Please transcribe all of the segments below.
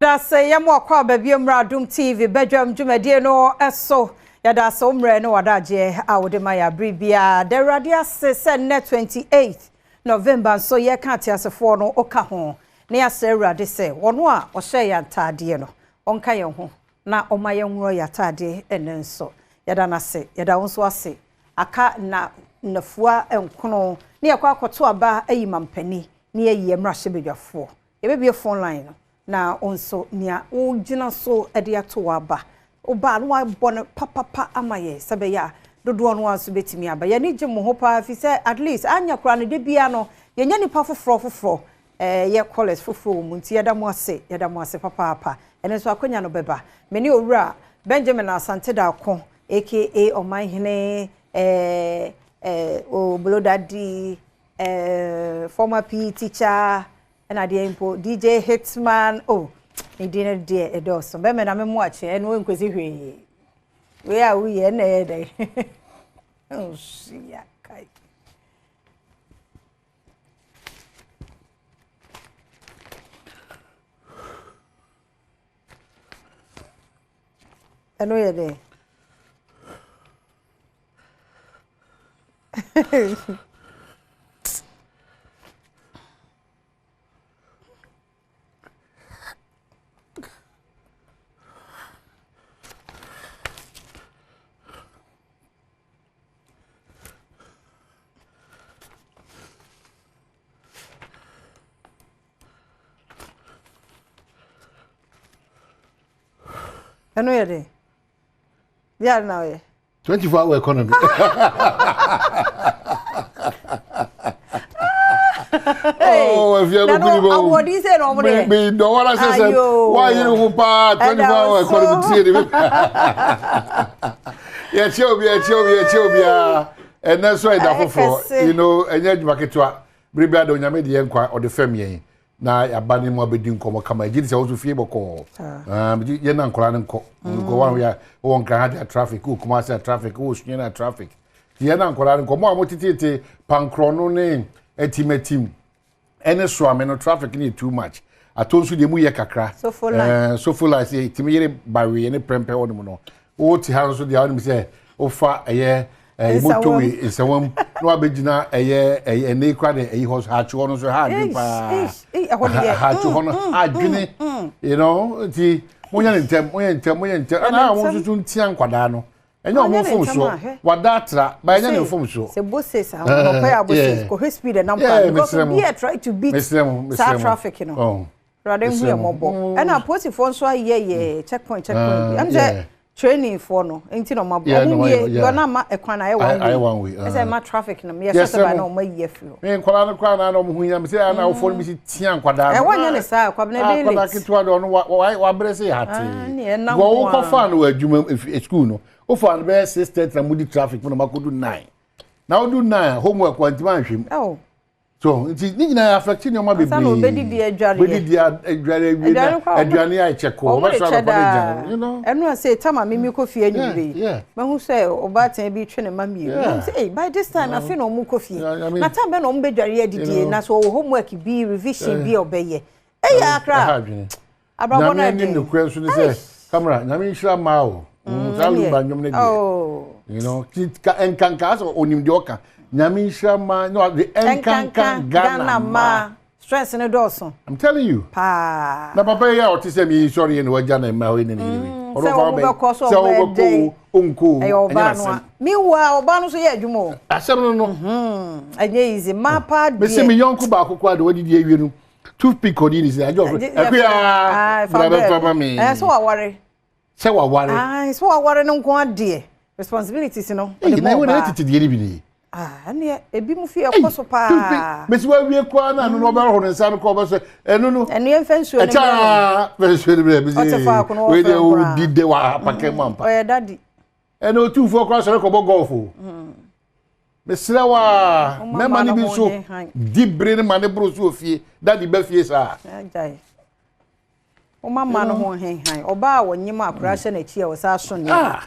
Yɛda ase yɛ mo akwaaba bio mmra Adom TV badwam dwumadie no so. Yɛda ase wo mmerɛ ne w'adagyeɛ a wode ma yɛ abere biara. Da Awurade ase sɛ nnɛ 28th November nso yɛka ateasefoɔ no woka ho. Na yɛasrɛ Awurade sɛ ɔno a ɔhyɛɛ yɛn ataadeɛ no ɔnka yɛn ho na ɔma yɛnworɔ yɛn ataadeɛ ɛnnɛ nso. Yɛda no ase. Yɛda wo nso ase. Aka nna nnafua nkono na yɛkɔ akɔto aba ayi mampani na yɛayi yɛn mmarahyɛbadwafoɔ. Yɛbɛbue phone line no na wo nso nea wogyina so de ato w'aba. Woba a na woabɔ no papapa ama yɛn sɛ ɛbɛyɛ a dodoɔ no ara nso bɛtumi aba. Yɛn ani gye mo ho paa ɛfiri sɛ at least anyɛ koraa no da biara no yɛnya nnipa foforɔ foforɔ yɛ callers foforɔ wɔ mu nti yɛda mo ase, yɛda mo ase papaapa. Ɛno nso akwanya no bɛba. Me ne Owura Benjamin Asante Darko aka Ɔmanhene eh, eh, Obolodadi eh, former PE teacher, Ɛna deɛ mpo DJ Hitman oh ne din no deɛ ɛdɔɔso bɛmɛ na memo akye ɛno nkosi hwee wei a woyɛ ɛna ɛyɛ dɛn nhyia kai ɛno yɛ dɛn Ɛno yɛ dɛn? Deɛ na ɔyɛ. 24 hour economy. Oh, if you ever go, awɔdi sɛ na ɔmo de. Mi dɔwɔra sɛ sɛ wa yiri ho paa 24 hour economy tie de. Yɛkyɛ obi yɛkyɛ obi yɛkyɛ obi a ɛnɛ nso ɛda foforɔ you know ɛnyɛ adwuma ketewa bere bi ada onyame de yɛn nkwa ɔde fɛm yɛn na yaba ne mu abɛdi nkɔmmɔ kama gye di sɛ wo nso fie bɔkɔɔ ah, yɛn na nkɔla no nkɔ mm. nkɔ wɔn yɛ wɔ nkran ha de traffic wɔ kumase a traffic wɔ sunyɛ na traffic yɛn na nkɔla no nkɔ mo a mo tetete pankorɔ no ne atimatim ɛne soame no traffic no yɛ too much ato nso deɛ mu yɛ kakra sofo line sɛ tumi yere baweɛ ne prɛmpɛ hɔ nom no wote ha nso deɛ wonim sɛ wofa ɛyɛ ɛyɛ motorway nsɛwam na wabɛgyina ɛyɛ ɛyɛ ɛnɛ kura de ɛyi hɔ haakye hɔ no nso ha adwene paa haakye hɔ no mm, adwene mm, mm. you know nti monyɛ ne ntɛm monyɛ ntɛm monyɛ ntɛm ɛna a wɔn nso so ntia nkwadaa no ɛnyɛ wɔn mfomsoɔ wada atra ba ɛnyɛ ne mfomsoɔ. sɛ boses ahomapɛ a boses kɔhwɛ speed ɛnam kwan because obi a try to beat saa traffic no. Oh. Awurade nhu yɛn mmɔbɔ. Mm. Ɛna apolisifoɔ nso ayɛ yɛ checkpoint checkpoint bi. Ɛm sɛ training foɔ no nti na ɔmo abɔ. Ɔmo wie because na ama ɛkwan na ayɛ one way. Ɛsɛ ɛma traffic no yɛ sɛ sɛ ba na ɔmo ayi afiri hɔ. Me nkwadaa no koraa na ɔmo ho yam sɛ ɛna awofoɔ no bi si tia nkwadaa no. Ɛwɔ nyɛ ne saa kwabena ɛbɛyɛ late. Akwadaa ketewa de ɔno wa wa wabrɛ sɛ yɛ hatee. Wɔ wokɔ fa no wɔ adwuma school no wofa no bɛyɛ 6:30 na mo di traffic mu na mo akɔdu 9 na wodu 9 homework wantumi anhwɛ mu. So nti ne nyinaa affect nneɛma bebree. Ansa na obedidi adware. Obedidi adware awie na aduane ayɛ kyɛ kɔ. Ɔbɛsɔ anɔpa ne gya. You know. Ɛno a sɛ tama mimi kɔ fie anwummere yi. Mahu sɛ ɔbaatan bi twe ne ma mmienu. Na sɛ hey, by this time afei na ɔmo kɔ fie. Na time bɛ na ɔmo bɛdware adidie na so ɔwɔ homework bi revision bi a ɔbɛyɛ. Ɛyɛ akra. Abrabɔ no ɛden. Nyame nokorɛ nso ne sɛ kamera nyame nhyira mmaa o. Mm, saa lumba nnwom no deɛ. Oh. You know, nkanka asɛ onim deɛ ɔka. Nyame nhyira mmaa no de nkanka Ghana mmaa. Stress no dɔɔso. I'm telling you. Paa. Na papa yi a ɔte sɛ mi sɔre yɛ na wagya ne mma hɔ yi ne ne yere. Mm, sɛ wɔn bɛkɔ so wɔn bɛ dɛn. Sɛ wɔbɛkɔ o, onko o. Ɛyɛ ɔbaa no a. Meanwhile, ɔbaa no nso yɛ adwuma o. Asɛm no no. Mhm. Ɛnyɛ easy. Mmaa paa deɛ. Mesi mi yɔnko baako koraa de wadidi awie no. Toothpick ɔde ne si agye ɔfrɛ akuya bra bɛfa ma me. Ɛɛ sɛ waware. Sɛ waware. Ayi sɛ waware no nko adeɛ responsibilities no. Ɛyi na ɛwɔ na ɛtete deɛ ne bi ni. Ah ɛneɛ ebi mu fi ɛkɔ so paa. Mesi wawie koraa na ɛno no ɔbɛhoro ne nsa no kɔ ɔbɛsɛ ɛno no. Ɛno yɛn fɛ nsuo no brɛ. Ɛkyɛ fɛ nsuo no brɛ bi sɛ. Ɔte faako no wɔfrɛ koraa. Wei deɛ odi de wɔ apakɛ mu ampa. Ɔyɛ dadi. Ɛna otumfoɔ koraa sɔre kɔbɔ golf o. Mesrɛ wo a, mmarima no bi nso di bere no ma ne boro so wɔ fie. Dadi ba fie saa. Woma mma no ho henhan. Ɔbaa a wɔnyem akora hyɛ n'akyi a ɔsan so nneɛma.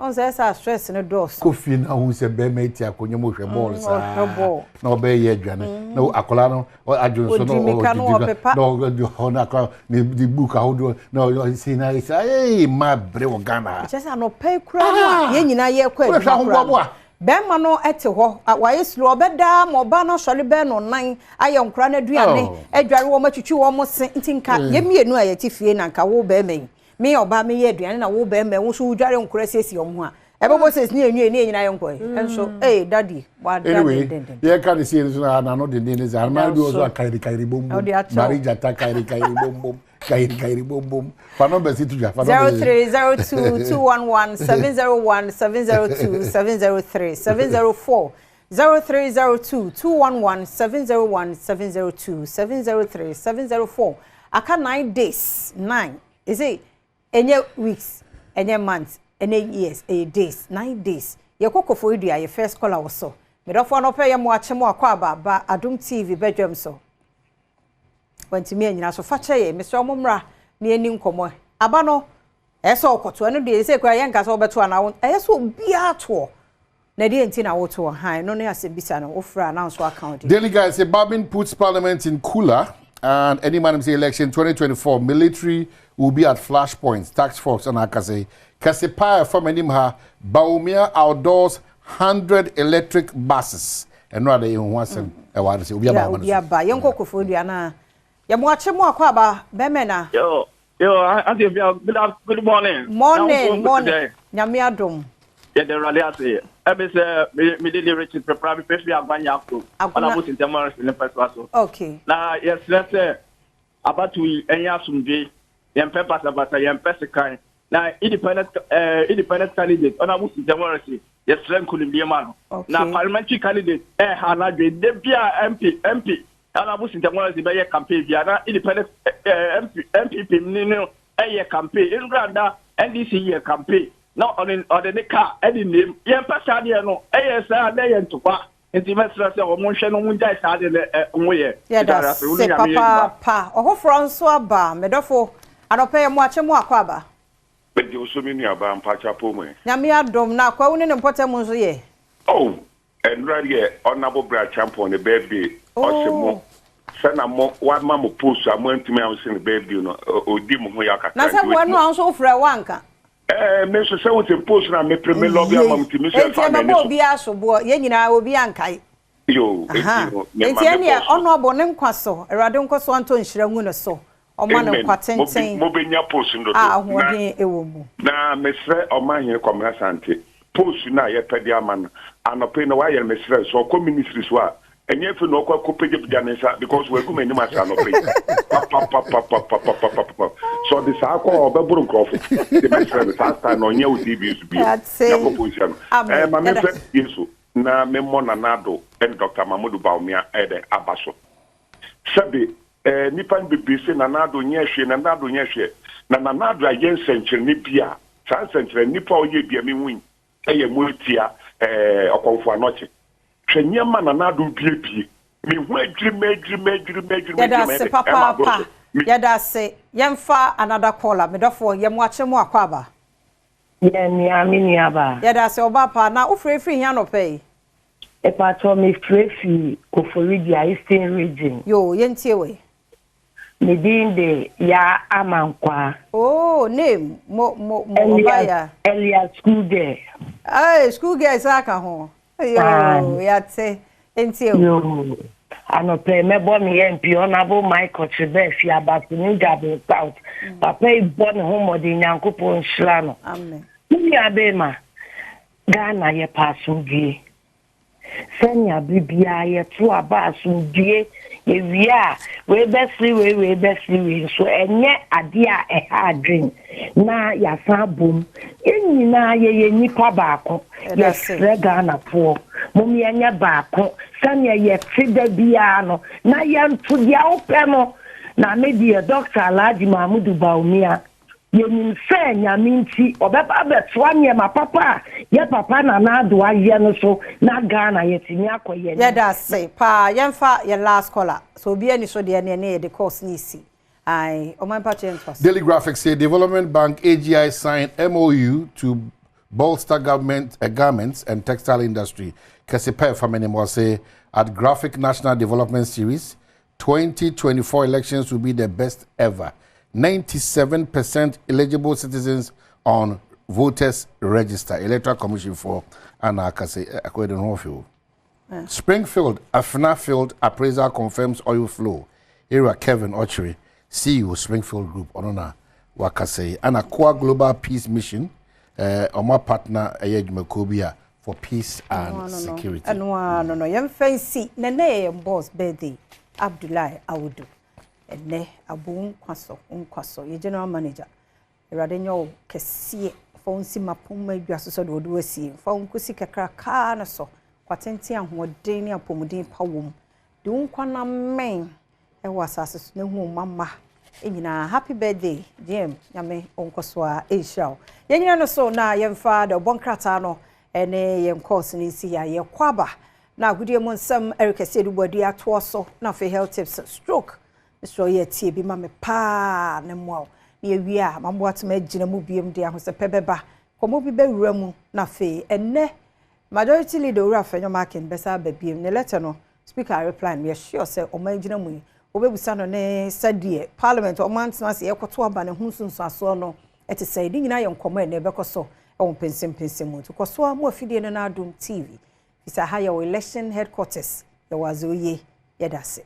Ɔn sɛ ɛsɛ stress no dɔɔso. Kɔ fie na ahu sɛ bɛrima yi te akonnwa mu hwɛ bɔɔl saa na ɔbɛyɛ aduane na akwadaa no adwo nso na ɔdidi na ɔdi hɔ na akwadaa ne ne book ahodoɔ na ɔsi na ɛsɛ ee mmaa bere wɔ Ghana ha. Kyerɛ sɛ anɔpa yi koraa no a yɛn nyinaa yɛrekɔ adwuma koraa no bɛrima no te hɔ wayɛ slow ɔbɛda ma ɔbaa no asɔre bɛyɛ no nan ayɛ nkwadaa no aduane adware wɔn atwitwi wɔn se nti nka yɛn mmienu a yɛte fie na nka wo bɛrima yi Me ɔbaa meyɛ aduane na wo bɛrima wo nso wodware nkora siesie wɔn ho a ɛbɛbɔ sɛ ne yɛnwie ne yɛn nyinaa yɛnkɔ yi nso ee daddy wada anyway dendenden. Yɛka ne sei no so na n'ano denden ne saa anoma bi wɔ so a kairi kairi bom bom Ɔde akyɛw. mari gyata kairi kairi bom bom kairi kairi bom bom fa nɔmba si to dwa fa nɔmba si 0302 211 701 702 703 704 0302 211 701 702 703 704 aka 9 days 9 Is it ɛnyɛ weeks, ɛnyɛ months, ɛnyɛ years, ɛyɛ days, 9 days. Yɛkɔ Koforidua, yɛ first caller wɔ so. Medɔfoɔ no ɔpɛ yɛ mo akye mo akɔ aba ba Adom TV bɛdwam so. Wantumi anyina so fa kyɛ yɛ mesrɛ mo mmra na yɛni nkɔmmɔ. Aba no ɛyɛ sɛ ɔkɔto ɛno deɛ ɛsɛ kura yɛnka sɛ wɔbɛto anaa wo ɛyɛ sɛ obiara toɔ. Na deɛ nti na wotoɔ han no ne asɛm bisa no wofrɛ a na nso aka wo deɛ. Daily Guide say Bagbin puts parliament in cooler and any man say election 2024 military will be at flashpoints. Tax force and akase. Kɛse from anim ha Bawumia outdoors 100 electric buses. Ɛno ade ɛho asɛm ɛwɔ ade sɛ obi aba Ya ama no obi so. Aba yɛnkɔ Koforidua na yɛmo akye mo akɔ aba bɛmɛ na. Yo, yo, Auntie Fia, good morning. Morning, morning. Nyame adom. Yeah, the rally ase. Ebe se me me de Richard prepare me fefi agbanya afro. Agona. Ona mo sintem ne first so. Na yɛsrɛ sɛ abatoɔ yi ɛnyɛ asomdwe, yɛmpɛ basabasa, yɛmpɛ sekan. Na independent candidate ɔna mo sintem se yɛsrɛ nkonimdie ma no. Na parliamentary candidate ɛha n'adwe de bia MP ɔna mo sintem se bɛyɛ campaign bia na independent MP NPP ni no ɛyɛ campaign. Nrada NDC yɛ campaign na ɔde ne car ɛde nem. Yɛmpɛ saa deɛ no, ɛyɛ saa na ɛyɛ ntokwa, nti mɛsrɛ sɛ wɔn nhwɛ no, wɔn ngyae saa deɛ no ɛ wɔn yɛ. Yɛda se papaapa. Ɔhoforɔ nso aba. Medɔfo anɔpɛ yɛ mo akye mo akɔ aba. Mede wo so, me nuabaa mpakyɛ po mu ɛ. Nyame adom na akwawu ne ne mpɔtam nso yɛ. Oh, ɛnora deɛ ɔnabo berɛ achampɔn ne birthday ɔse mo sɛna mo wama mo post a moantumi a wose ne birthday no ɔdi mo ho yɛ kakra. Na sɛ nti mo ɛno a nso wofrɛ woanka. Ɛɛ, me nso sɛ wo sɛ post na mepere me lɔbi ama mo nti me nso enti ɛfa ɛbɛbɔ m'ani so. obiara soboɔ, yɛn nyinaa obi ankae. Yo, Aha. enti no mema Enti me ɛneɛ bɔ so. ɔno abɔ ne nkwa so, Awurade nkɔ so antɔ nhyira ngu ne so, ɔma no Amen. nkwa tenten Mobɛnya post no a dodo na ahoɔden ɛwɔ mu. Na mesrɛ ɔmanhene Kwamina Sante, post no a yɛpɛ de ama no anɔpɛ yi na wayɛ no, mesrɛ sɛ ɔkɔ ministry so a ɛnyɛ afei na ɔkɔ akɔpagyapagya ne nsa because wagu m'anim ase anɔpɛ yi papapapapapapapapa. Sɛ ɔde saa kɔ a ɔbɛboro nkurɔfo de mɛsrɛ no saa style na ɔnyɛ wo TV so bio. Ate. Nyankopɔn nhyira no. Amen. Ɛɛ, ma Yɛda memfrɛ Yesu na memmɔ Nana Addo ne Dr Mahmudu Bawumia ɛyɛ dɛ aba so sɛbe nipa no bebree sɛ Nana Addo nyɛ hwee, Nana Addo nyɛ hwee, na Nana Addo ayɛ nsɛnkyerɛnne bi a saa nsɛnkyerɛnne nipa a ɔyɛ bi a mehu yi ɛyɛ mo etia Ɔkɔmfo Anɔkye. Hwɛ nneɛma Nana Addo biebie mehu adwiri adwiri adwiri adwiri. Yɛda adwiri ase ɛma aboro papaapa so. Yɛda ase. Yɛmfa another caller. Medɔfoɔ yɛ mo akye mo akɔ aba. Yɛ nua, me nua baa. Yɛda ase, ɔbaa paa. Na wofrɛ firi hia nɔpɛ yi? Epatɔ, mefrɛ fi Koforidua, Eastern Region. Yo, yɛntie wei. Me din de Ya Amankwaa. Oh, name mo mo mo ɔbaa ya. Elia school girl. Hey, school girl sɛ aka ho. Yo, yɛate, ntie o. Yo. Anɔpɛ mɛbɔ me MP Honourable Michael Kyerɛbɛ Fiabaso ne Juaben South. Papa yi bɔ ne ho mmɔden, Nyankopɔn nhyira no. Amen. Me nua bɛrima, Ghana yɛpɛ asomdwie. Sɛnea bere biara yɛto aba asomdwie, yɛwie a wei bɛsere wei, wei bɛsere wei nso ɛnyɛ adeɛ a ɛha adwen na yɛasan abom. Yɛn nyinaa yɛyɛ nnipa baako. Ɛda ase. Yɛsrɛ Ghanafoɔ, mom yɛnyɛ baako sɛnea yɛte da biara no na yɛnto deɛ wopɛ no. Na me deɛ, Dr. Alhaji Mahmudu Bawumia, yɛnim sɛ Nyame nti ɔbɛba abɛtoa nneɛma papa a yɛ papa Nana Addo ayɛ no so na Ghana yɛtumi akɔ yɛn. Yɛda ase paa. Yɛmfa yɛ last caller. So obi ani so deɛ ne yɛde course ne si ai ɔman pa kyɛ ntoa so. Daily Graphic say Development Bank AGI signed MOU to Bolster government, garments and textile industry. Kɛse pɛ fa m'anim ɔse at Graphic National Development Series 2024 elections will be the best ever. 97% eligible citizens on voters register. Electoral Commission for ana akase akɔyɛ de ho ɔfɛ o. Springfield Afena Field appraisal confirms oil flow. Area Kevin Okyere, CEO Springfield Group, ɔno na wakasa yi. Ana Koa Global Peace Mission, ɔmo partner ɛyɛ adwumakuo bi a for peace and security. Ɛno ara no no, yɛmfa nsi na ɛnɛ yɛ yɛn boss birthday, Abdullahi Awudu. Ɛnɛ abo nkwa so nkwa so, yɛ general manager. Awurade nyɛ wo kɛseɛ, fa wo nsi mapoma adwa so sɛdeɛ wɔde wasie, fa wo nkosi kakrakaa no so kwatenten, ahoɔden ne apɔmuden pa wɔ mu de wo nkwa na mmɛn ɛwɔ asase so na hu wo mama nyinaa. Happy birthday, GM. Nyame ɔnkɔ so a ɛnhyira wo. Yɛnyina no so na yɛmfa de ɔbɔ nkrataa no ɛne yɛn course no nsi a yɛkɔ aba na agodie mu nsɛm ɛrekɛseɛ de bɔdi atoɔ so, na afei health tips, stroke mesrɛ yɛ tie bi ma me paa ne mmoa wo, na yɛwie a mamboa toma agyina mu biom de ahosɛpɛ bɛba, kɔmmɔ bi bɛwura mu. Na afei ɛnnɛ Majority Leader Owura Afenyo Markin bɛsa aba biem ne letter no, Speaker reply no, yɛsure sɛ ɔman gyina mu yi wɔbɛbusa no ne sɛdeɛ Parliament ɔman tena ase yɛkɔto aba ne ho nsunsuasoɔ no ɛte sɛ ne nyinaa yɛ nkɔmmɔ ɛnɛ ɛbɛkɔ so ɛwɔ mpɛnsɛmpɛnsɛm mu. Nti kɔ so a mo afidie no n'Adom TV fisɛ ha yɛwɔ election headquarters, yɛwɔ adze oye. Yɛda ase.